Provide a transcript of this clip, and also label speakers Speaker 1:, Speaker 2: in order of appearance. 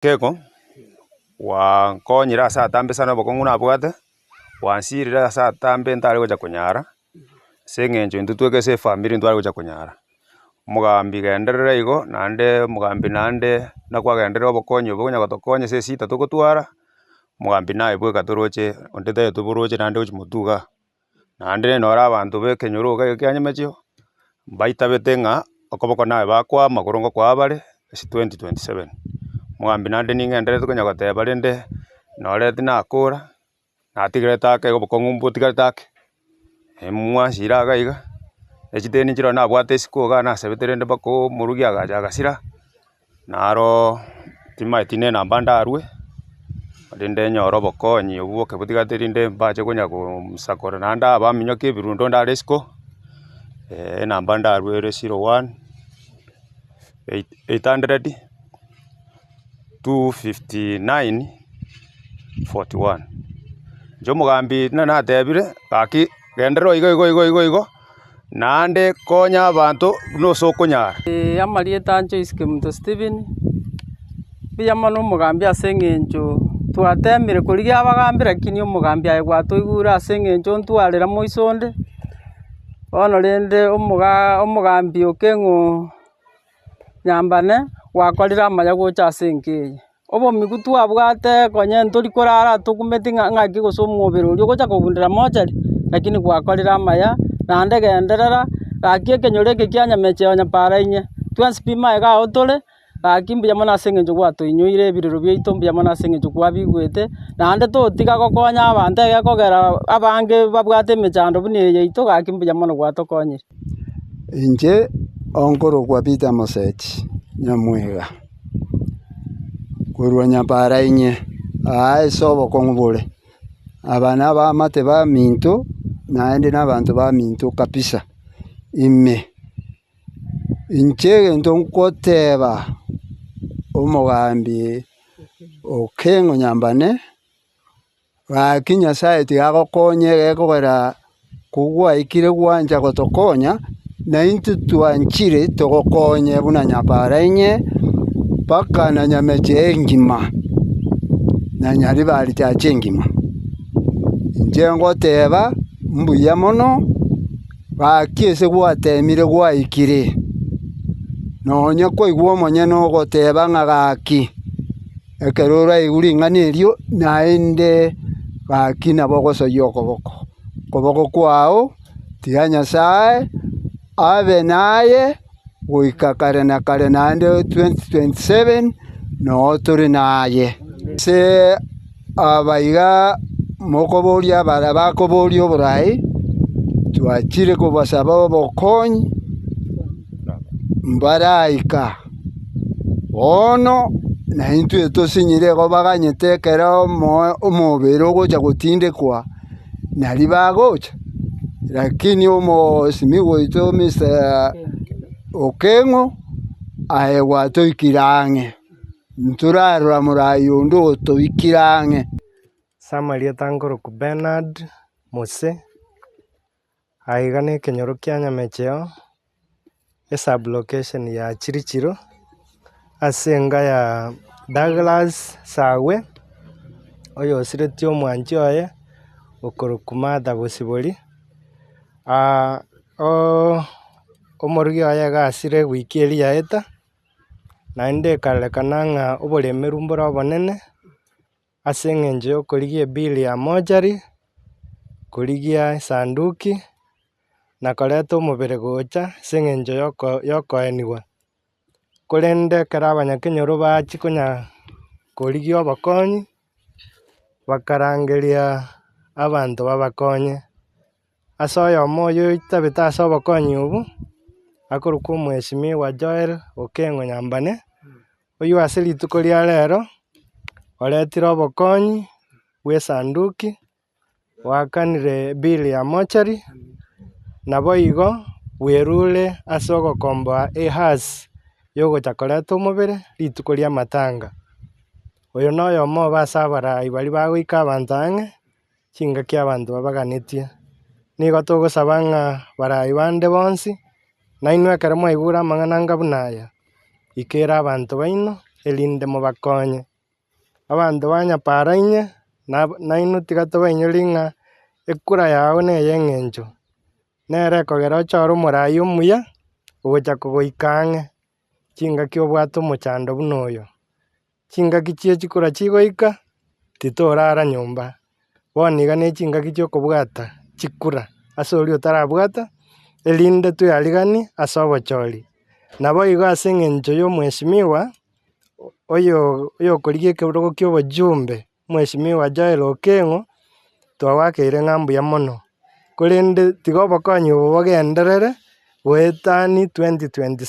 Speaker 1: Keko, gwankonyire ase atambe sana obokong'u nabwate, gwansirire ase atambe ntare gocha konyara, ase eng'encho intwe tweka ase efamiri ntware gocha konyara. Omogambi genderera igo, naende omogambi naende buna kwagenderera obokonyi obo okonya gotokonya ase esita togotwara, omogambi naye bweka toroche onde taiyo toboroche naende gochia motwe igaa. Naende nore abanto ba ekenyoro iga ekia nyamechio, mbaitabete ng'a okoboko naye bakoa amagoro ngokoa bare ase 2027. Omogambi naende ning'endererete konya goteba rende nore tinakora, natigerete ake iga obokong'u mbotigarete ake, mwansire iga iga, echiteni nchiroo nabwate isiko igaa nasabete rende mpaka omorugi agacha agasira. Naro timaeti ne enamba ndarwe, rende nyore obokonyi obwo boke botigarete rinde mbache konya gosakora naende abaminyokia ebirundo ndare isiko, enamba ndarwe ere zero one, 800, 259, 41. Inche omogambi buna natebire, gaki genderera igo igo igo igo igo. Naende konya abanto buna ase okonyara.
Speaker 2: Amarieta a Joyce Kemunto Stephen, mbuya mono omogambi ase eng'encho twatemire korigia abagambi lakini omogambi aye gwatoigure ase eng'encho ntwarera moiso onde, bono rende omoga omogambi Okeng'o Nyambane gwakorire amaya gocha ase enka eye. Obomigu twabwate konya ntori korara tokumeti ng'a ng'aki gose omobere oria ogocha kogundera mochari, lakini gwakorire amaya, naende genderera, gaki ekenyoro eke kia nyameche onya para inye, twensi pi magega ao tore, gaki mbuya mono ase eng'encho gwatoinyoire ebirero biaito mbuya mono ase eng'encho kwabigwete, naende totiga gokonya abanto egekogera abange babwate emechando buna eye yaito gaki mbuya mono gwatokonyire.
Speaker 3: Inche onkorokwa Peter Moseti Nyamwega. Korwa nyabara inye, aa ase obokong'u bore, aba nabaamate baminto naende na abanto baminto kabisa ime. Inche egento ngoteba omogambi Okeng'o Nyambane. Gaki Nyasae tiga agokonye egekogera kogwaikire gwancha gotokonya, na intwe twanchire togokonye buna nyabara inye mpaka na nyameche engima, na nyaribari chache engima. Inche ngoteba mbuya mono, gaki ase gwatemire gwaikire, nonya kwaigwa omonyene ogoteba ng'a gaki. Ekero oraigwe ring'ana erio, naende gaki nabo ogosoyia okoboko, okoboko kwao, tiga Nyasae abe naye goika kare na kare naende 2027 noo tore naye. Ase aba iga mokoboria abare bakoboria oborai, twachire kobasaba obokonyi mbaraika. Bono naintwe tosinyire igo baganyete ekero omobere ogocha gotindekwa, naria bagocha, lakini omosimi oito Mister Okeng'o aye gwatoikire ang'e, ntorarora morai onde otoikire ang'e.
Speaker 4: Ase amarieta nkorokwa Bernard Mose. Aiga nekenyoro kia Nyamecheo, esub-location ya Chirichiro, ase enka ya Douglas Sagwe, oyosiretie omwanchi oye okorokwa Martha Bosibori, omorugi oye iga asire ewiki eria yaeta, naende ekarorekana ng'a oboremeru mbore obonene. Ase engencho y'okorigia ebill ya mochari, korigia esanduki, na koreta omobere gocha ase engencho yoko yokoenigwa. Korende ekero abanyakenyoro bachia konya korigia obokonyi, bakarangeria abanto babakonye. Ase oyomo oyio oitabete ase obokonyi obwo, akorokwa omweshimiwa Joel Okeng'o Nyambane. Oyio ase rituko ria rero oretire obokonyi bw'esanduki, oakanire ebill ya mochari, naboigo bwerure ase ogokomboa ehearse yogocha koreta omobere rituko ri'amatanga. Oyo noyomo obo ase abarai baria bagoika abanto ang'e, chingaki abanto babaganetie. Nigo togosaba ng'a barai bande bonsi, nainwe ekero mwaigure amang'ana anga buna aya, ikera abanto baino, erinde mobakonye. Abanto ba Nyapara inye, nainwe tiga tobainyori ng'a ekura yago neye eng'encho, nere ekogera ochore omorai omuya, ogocha kogoika ang'e chingaki obwate omochando buna oyo. Chingaki chie chikura chigoika, titorara nyomba, bono iga ne chingaki chia okobwata chikura ase oria otarabwata, erinde tweariganie ase obochori. Nabo igo ase eng'encho ya omweshimiwa, oyo oyokorigia ekerogo kia obochumbe, Mweshimiwa Joel Okeng'o, twagoakeire ng'a mbuya mono, korende tiga obokonyi obo bogenderere goetani 2027.